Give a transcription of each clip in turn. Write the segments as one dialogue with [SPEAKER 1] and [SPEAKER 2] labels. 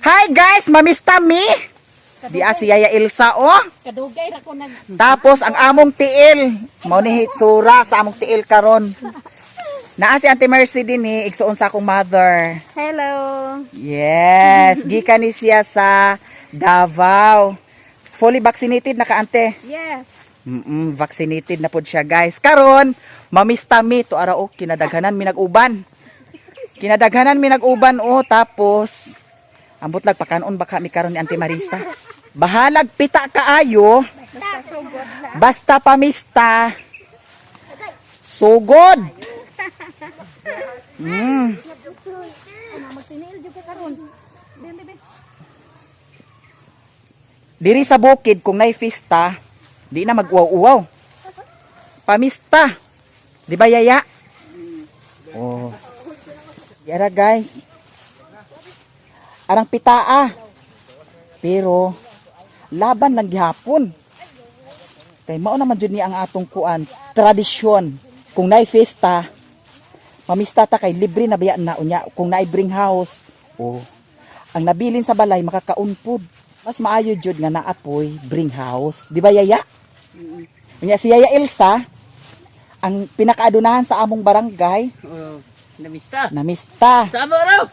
[SPEAKER 1] Hi guys, mamista mi. Di si Yaya Ilsa oh.
[SPEAKER 2] Kadugay ra ko nag
[SPEAKER 1] Tapos ang among tiil, mao ni hitsura sa among tiil karon. Naa si Auntie Mercy din ni igsuon sa akong mother.
[SPEAKER 2] Hello.
[SPEAKER 1] Yes, gikan ni siya sa Davao. Fully vaccinated na ka, ante.
[SPEAKER 2] Yes.
[SPEAKER 1] Vaccinated na pod siya, guys. Karon, mamista mi to ara oh, kinadaghanan mi nag-uban. Kinadaghanan mi nag-uban oh, tapos ambot lag pakanon baka mi karon ni Auntie Marisa. Bahalag pita kaayo.
[SPEAKER 2] Basta sugod na.
[SPEAKER 1] Basta pamista. Sugod.
[SPEAKER 2] Magtiniil jud ka karon. Bebe bebe.
[SPEAKER 1] Diri sa bukid kung nay fiesta, di na mag-uwaw-uwaw. Pamista. Di ba, Yaya? Oh. Yara guys. Arang pitaa. Pero laban lang gihapon. Kay mao naman jud ni ang atong kuan, tradisyon. Kung nay fiesta, mamista ta kay libre na biya na unya kung naay bring house. Oh. Ang nabilin sa balay makakaon pod. Mas maayo jud nga naapoy bring house. Di ba, Yaya? Unya si Yaya Elsa, ang pinakaadunahan sa among barangay,
[SPEAKER 3] Oh, namista.
[SPEAKER 1] namista.
[SPEAKER 3] Sama raw.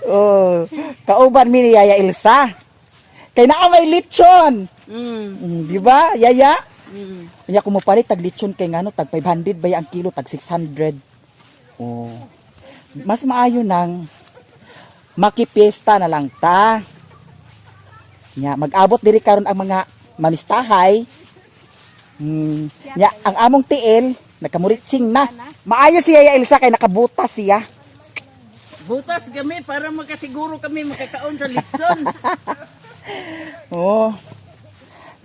[SPEAKER 1] Oh, kauban mi ni Yaya Elsa. Kay naa may lechon. Di ba, Yaya? Unya kung mopalit tag lechon kay ngano tag 500 ba ang kilo, tag 600. Oh. Mas maayo nang makipiesta na lang ta. Nya mag-abot diri karon ang mga mamistahay. Nya ang among tiil nakamuritsing na. Maayo si Yaya Elsa kay nakabutas siya.
[SPEAKER 3] Butas kami para makasiguro kami makakaon sa litson.
[SPEAKER 1] Oh.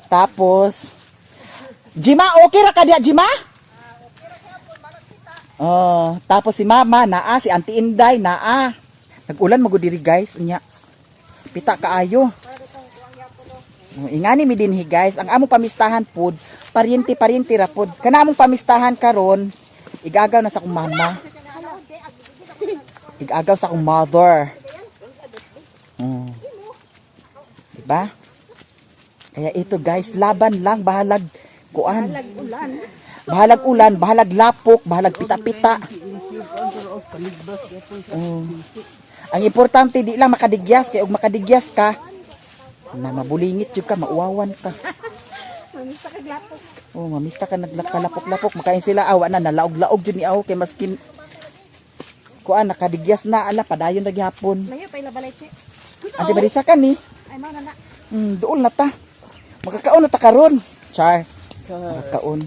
[SPEAKER 1] Tapos, Jima, okay ra ka diya, Jima? Oh, tapos si Mama naa, si Auntie Inday naa. Nag-ulan magud diri guys, unya. Pita kaayo. Oh, ingani mi dinhi guys, ang among pamistahan pod, paryente-paryente ra pod. Kana among pamistahan karon, igagaw na sa akong mama. Igagaw sa akong mother. Oh. Diba? Kaya ito guys, laban lang, bahalag kuan.
[SPEAKER 2] Bahalag ulan.
[SPEAKER 1] Bahalag ulan, bahalag lapok, bahalag pita-pita. Oh. Ang importante di lang makadigyas kay og makadigyas ka na mabulingit jud ka, mauwawan ka.
[SPEAKER 2] Mamista kag lapok.
[SPEAKER 1] Oh, mamista ka nagkalapok-lapok, makain sila awa na nalaog-laog jud ni aw kay maskin kuan nakadigyas na ala padayon ra gihapon.
[SPEAKER 2] Layo pa ila balay che.
[SPEAKER 1] Ante Marisa ka ni.
[SPEAKER 2] Ay mao na na.
[SPEAKER 1] Dool na ta. Makakaon na ta karon. Char. Makakaon.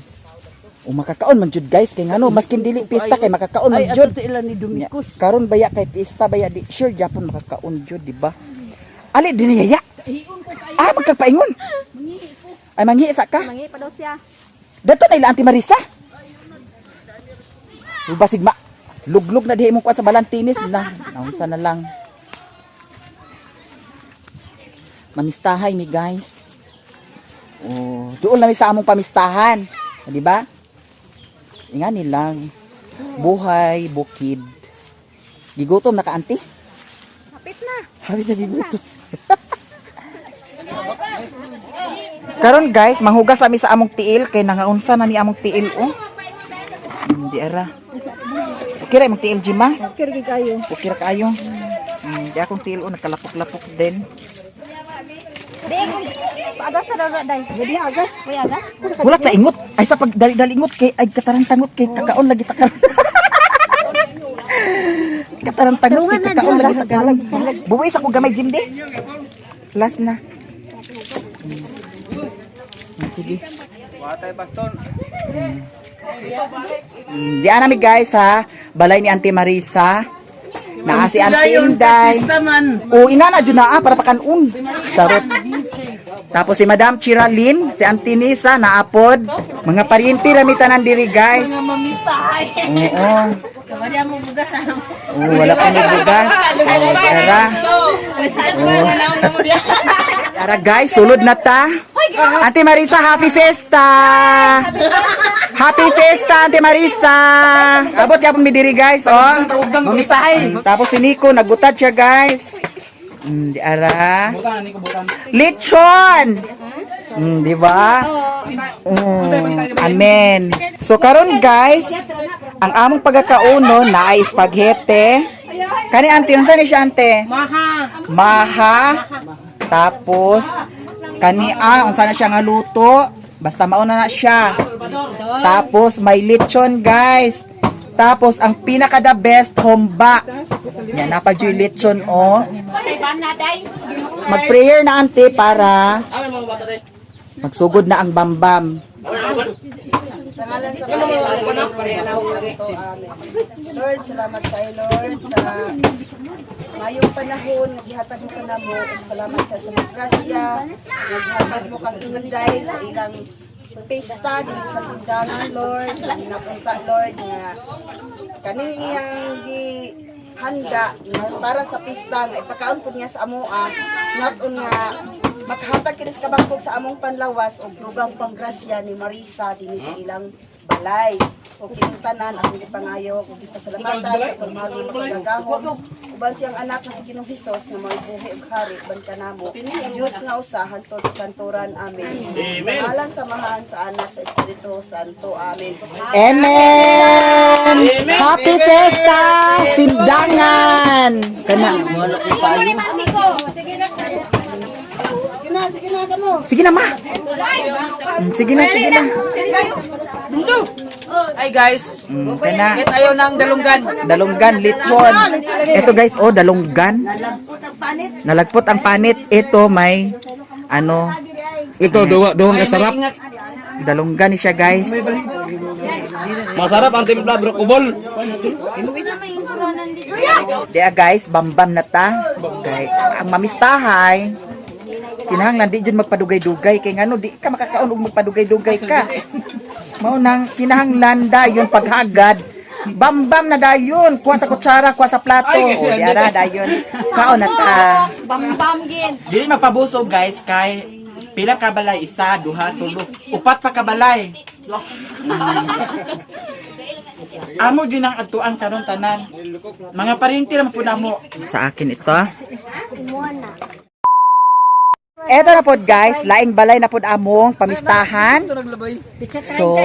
[SPEAKER 1] O makakaon man jud guys kay ngano maskin dili pista kay makakaon man
[SPEAKER 3] Ay,
[SPEAKER 1] jud.
[SPEAKER 3] ato ila ni
[SPEAKER 1] Nya,
[SPEAKER 3] Dumikos.
[SPEAKER 1] karon baya kay pista baya di sure japon makakaon jud, di ba? Ali diniyaya. Ah, magkagpaingon. Ay manghi sa ka.
[SPEAKER 2] Mangi pa daw siya.
[SPEAKER 1] Dato na ila Auntie Marisa. Basig ma luglog na diha imong kuan sa balantinis na. Naunsa na lang. Mamistahay mi guys. Oh, doon lang mi sa among pamistahan. Di ba? Ingani lang. Buhay bukid. Gigutom na ka, auntie?
[SPEAKER 2] Hapit na.
[SPEAKER 1] Habi na gigutom. Karon guys, manghugas ami sa among tiil kay nangaunsa na ni among tiil oh. Di ara. Okay ra imong tiil, Jima?
[SPEAKER 2] Okay ra kayo.
[SPEAKER 1] Okay ra kaayo. Di akong tiil oh nagkalapok-lapok din.
[SPEAKER 2] Di agas na daw day. Di agas. Uy agas.
[SPEAKER 1] Wala sa ingot. Ay sa pag dali-dali ingot kay ay katarantangot kay kakaon lagi ta karon. Katarantangot kay kakaon lagi ta karon. Buwis ako gamay Jim di. Last na. Sige.
[SPEAKER 3] Watay baston.
[SPEAKER 1] Di nami guys ha. Balay ni Auntie Marisa. Naa si Auntie Inday.
[SPEAKER 3] Pista man.
[SPEAKER 1] O ina na jud naa para pakanon. Charot. Tapos si Madam Chiralyn, si Auntie Nisa naapod. Mga paryente rami tanan diri guys.
[SPEAKER 3] Mga mamistahay.
[SPEAKER 1] Oo.
[SPEAKER 3] Kamari mo bugas ah.
[SPEAKER 1] Oo, wala pa may bugas. Oh, tara.
[SPEAKER 3] Saan ba na mo diya?
[SPEAKER 1] Tara guys, sulod na ta.
[SPEAKER 2] Hoy,
[SPEAKER 1] Auntie Marisa, happy fiesta! Happy fiesta, Auntie Marisa! Abot yapon mi diri, guys, oh.
[SPEAKER 4] Mamistahay.
[SPEAKER 1] Tapos si Nico, nagutad siya, guys. Di ara. Lechon! Di ba? Amen. So karon, guys, ang among pagkakauno na ay spaghetti. Kani, ante, unsa ni siya, ante?
[SPEAKER 3] Maha.
[SPEAKER 1] Maha. Tapos kani unsa na siya nga luto? Basta mauna na siya. Tapos may lechon, guys. Tapos ang pinaka the best, humba. Yan napa yung lechon, oh. Mag-prayer na, ante, para magsugod na ang bambam.
[SPEAKER 2] Sa ngalan sa Amen. Lord, salamat sa Lord sa ngayong panahon nga gihatag mo kanamo ug salamat sa sa grasya nga gihatag mo kang Inday sa ilang pista dito sa Sindangan, Lord. Napunta, Lord, nga kaning iyang gi handa nga para sa pista nga ipakaon pud niya sa amoa ngat-on nga makahatag kini sa kabangkog sa among panlawas og dugang panggrasya ni Marisa dinhi sa ilang balay. O kining tanan akong gipangayo ug gipasalamatan sa atong mahal nga makagagahom uban siyang anak nga si Ginoong Hesus nga mao'y buhi ug hari uban kanamo Dios nga usa hangtod sa kanturan. Amen. Sa ngalan sa Amahan, sa Anak, sa Espiritu Santo. Amen.
[SPEAKER 1] Amen! Happy Fiesta! Sindangan! Kana.
[SPEAKER 2] Sige na, sige na kamo.
[SPEAKER 1] Sige na, ma. Sige na, sige na.
[SPEAKER 4] Hi, guys.
[SPEAKER 1] Kana.
[SPEAKER 4] Ayaw ng dalunggan.
[SPEAKER 1] Dalunggan, lechon. Ito, guys, oh, dalunggan.
[SPEAKER 2] Nalagpot ang panit.
[SPEAKER 1] Nalagpot ang panit. Ito may ano,
[SPEAKER 5] Ito, duwa, duwang kasarap.
[SPEAKER 1] Dalunggan ni siya, guys.
[SPEAKER 5] Masarap ang timpla, bro, kubol.
[SPEAKER 1] Diya, guys, bambam na ta. Kay ang mamistahay. Kinahanglan di jud magpadugay-dugay kay ngano di ka makakaon og magpadugay-dugay ka. Mao nang kinahanglan dayon paghagad. Bambam na dayon, kuha sa kutsara, kuha sa plato. O di ara dayon. Kaon na ta.
[SPEAKER 2] Bambam gin.
[SPEAKER 4] Dili mapabusog, guys, kay pila ka balay? Isa, duha, tulo, upat pa ka balay. Amo gyud ang adtuan karon tanan. Mga parinti ra man pud namo.
[SPEAKER 1] Sa akin ito. Eto na pod, guys, laing balay na pod among pamistahan. So,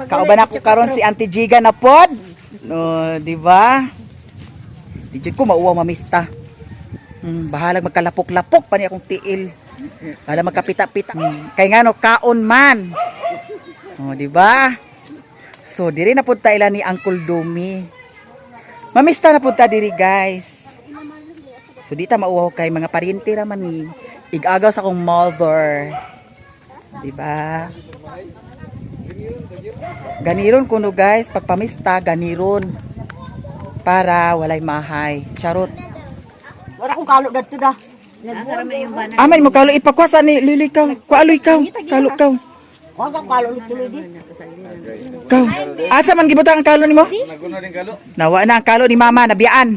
[SPEAKER 1] kauban ako karon si Auntie Giga na pod. No, di ba? Di jud ko mauwaw mamista. Bahalag magkalapok-lapok pa ni akong tiil. Bahala magkapita-pita. Kay ngano kaon man. Oh, di ba? So, diri na pud ta ila ni Uncle Domi. Mamista na pud ta diri, guys. So di ta mauwaw kay mga paryente ra man ni. Igagaw sa akong mother. Di ba? Ganiron kuno, guys, pagpamista ganiron para walay mahay. Charot.
[SPEAKER 2] Wala kong kalo dadto da.
[SPEAKER 1] Aman mo kalo ipakuha sa ni Lili kaw. Kualoy kaw, kalo kaw.
[SPEAKER 2] Wala kong kalo tuloy di.
[SPEAKER 1] Kaw. Asa man gibutang ang kalo nimo? Nawa na ang kalo ni mama, nabiyaan.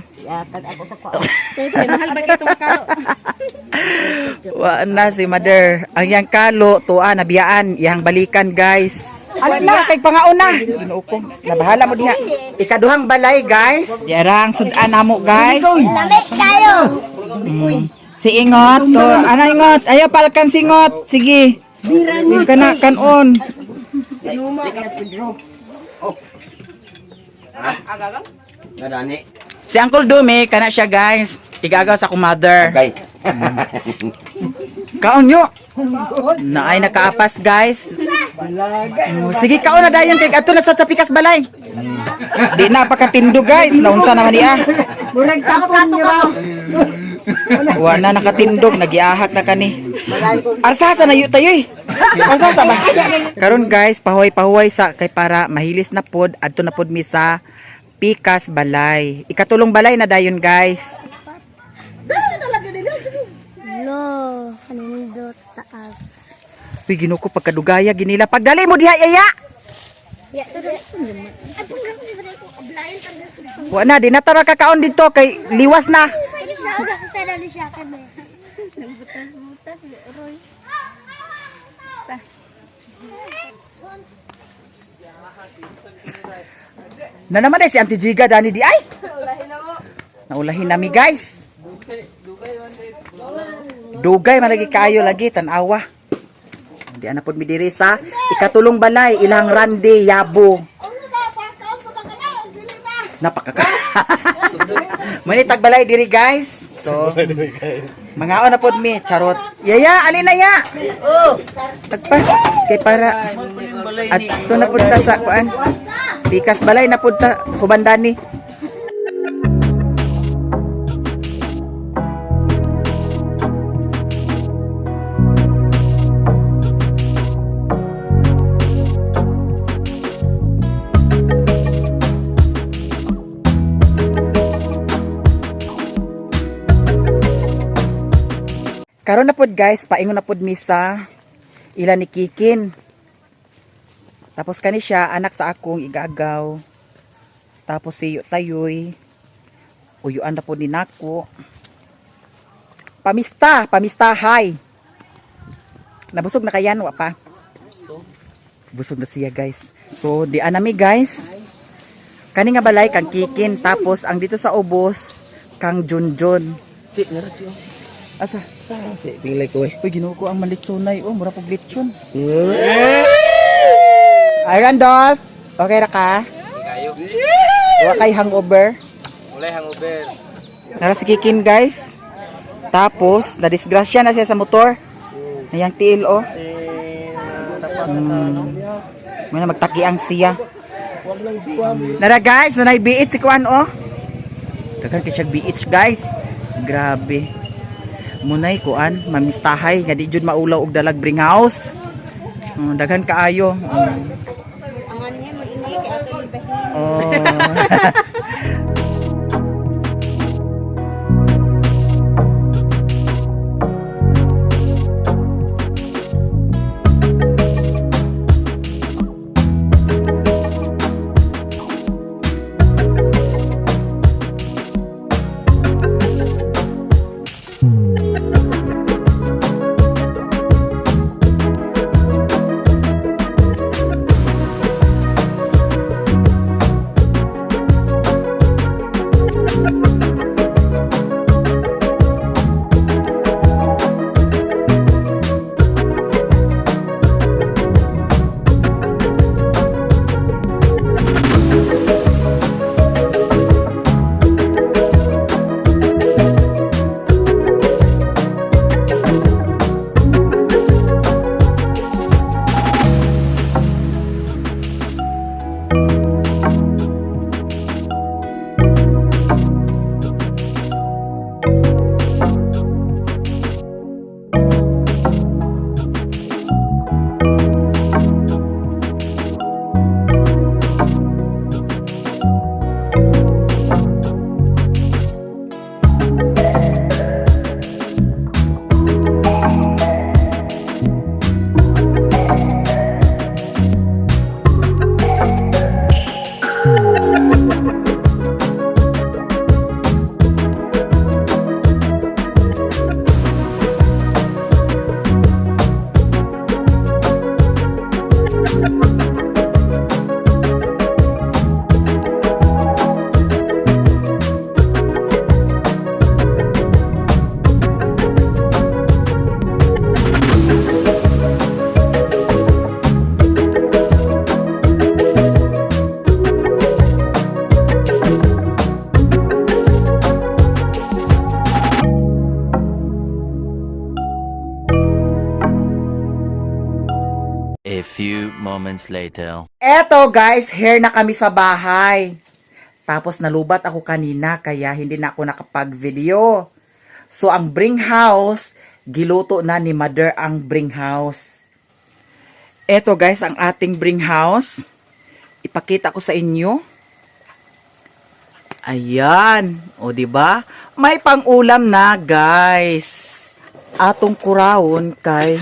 [SPEAKER 1] Wa na si mother. Ang iyang kalo, tuwa, nabiyaan. Iyang balikan, guys. Ano na, kay pangauna. Ginoo ko. Nabahala mo diha. Ikaduhang balay, guys. Yarang sudan namo, guys.
[SPEAKER 6] Lamig kayo.
[SPEAKER 1] Si Ingot. To, ana Ingot. Ayaw palkan si Ingot. Sige. Kana kanon.
[SPEAKER 7] Nadani.
[SPEAKER 1] Si Uncle Dumi, kana siya, guys. Igagaw sa akong mother.
[SPEAKER 7] Okay.
[SPEAKER 1] Kaon nyo. Naay nakaapas, guys. Sige, kaon na dayon kay adto na sa Pikas balay. Di na pakatindo, guys. Naunsa naman niya.
[SPEAKER 2] Murag tapon niyo ba?
[SPEAKER 1] Wa na nakatindog, nagiahak na kani. Arsasa na yu tayo eh. Arsasa ba? Karon, guys, pahuway-pahuway sa kay para mahilis na pod adto na pod mi sa Pikas balay. Ikatulong balay na dayon, guys.
[SPEAKER 6] Lo, kanindot taas.
[SPEAKER 1] Uy, Ginoo ko pagkadugaya ginila. Pagdali mo diha, yaya.
[SPEAKER 6] Ya, tuloy. Ay, panggabi ba ko? Ablayan ka dito.
[SPEAKER 1] Wa na di na tara kakaon dito kay liwas na.
[SPEAKER 6] Ay, siya, sa dali siya kami. Nagbutas-butas, roy.
[SPEAKER 1] Na naman eh, si Auntie Giga dani di ay. Naulahin nami, guys. Dugay man lagi kaayo lagi tan-awa. Di ana pod mi diri sa ikatulong balay ilang Randy Yabo. Napakaka. Mani balay diri, guys. So, mangaon na pod mi, charot. Yaya, alin na ya? Oh. Tagpas kay para at to na pud ta sa kuan. Bikas balay na pud ta kubandani. Karon na pod, guys, paingon na pod mi sa ila ni Kikin. Tapos kani siya anak sa akong igagaw. Tapos siyo tayoy. Uyuan na pod ni nako. Pamista, pamistahay. Nabusog na kayan wa pa? Busog na siya, guys. So di anami, guys. Kani nga balay kang Kikin, tapos ang dito sa ubos kang Junjun.
[SPEAKER 5] Si, nara si.
[SPEAKER 1] Asa?
[SPEAKER 5] Si, pinglay ko eh.
[SPEAKER 1] Uy, ginoo ko ang malitsonay. Oh, mura pog litson. Ay, Randolph. Okay ra ka?
[SPEAKER 7] Kayo.
[SPEAKER 1] Wa kay hangover.
[SPEAKER 7] Walay hangover.
[SPEAKER 1] Nara si Kikin, guys. Tapos, nadisgrasya na siya sa motor. Nayang tiil, oh. Muna magtakiang siya. Nara, guys, nanay biit si Kuan, oh. Daghan kay siya biit, guys. Grabe. Munay kuan, mamistahay nga di jud maulaw og dalag bring house. Daghan kaayo. Oh.
[SPEAKER 8] A few moments later.
[SPEAKER 1] Eto, guys, here na kami sa bahay. Tapos nalubat ako kanina kaya hindi na ako nakapag-video. So ang bring house, giluto na ni mother ang bring house. Eto, guys, ang ating bring house. Ipakita ko sa inyo. Ayan, o di ba? May pang-ulam na, guys. Atong kurawon kay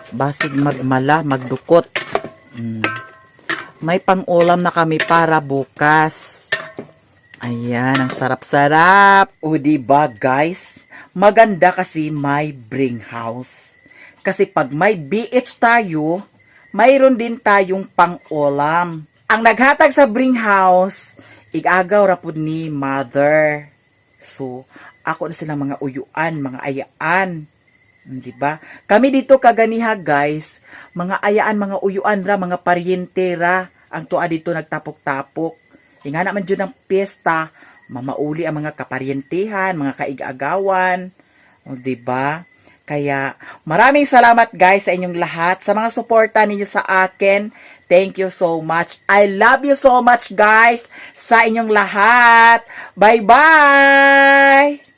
[SPEAKER 1] basig magmala, magdukot. May pang-ulam na kami para bukas. Ayan, ang sarap-sarap. O di ba, guys? Maganda kasi may bring house. Kasi pag may BH tayo, mayroon din tayong pang-ulam. Ang naghatag sa bring house, igagaw ra pud ni mother. So, ako na silang mga uyuan, mga ayaan. Di ba? Kami dito kaganiha, guys, mga ayaan, mga uyuan ra, mga paryente ra ang tuwa dito nagtapok-tapok. Inga naman dyan ang piyesta, mamauli ang mga kaparyentehan, mga kaigagawan. O, di ba? Kaya maraming salamat, guys, sa inyong lahat sa mga suporta ninyo sa akin. Thank you so much. I love you so much, guys, sa inyong lahat. Bye-bye!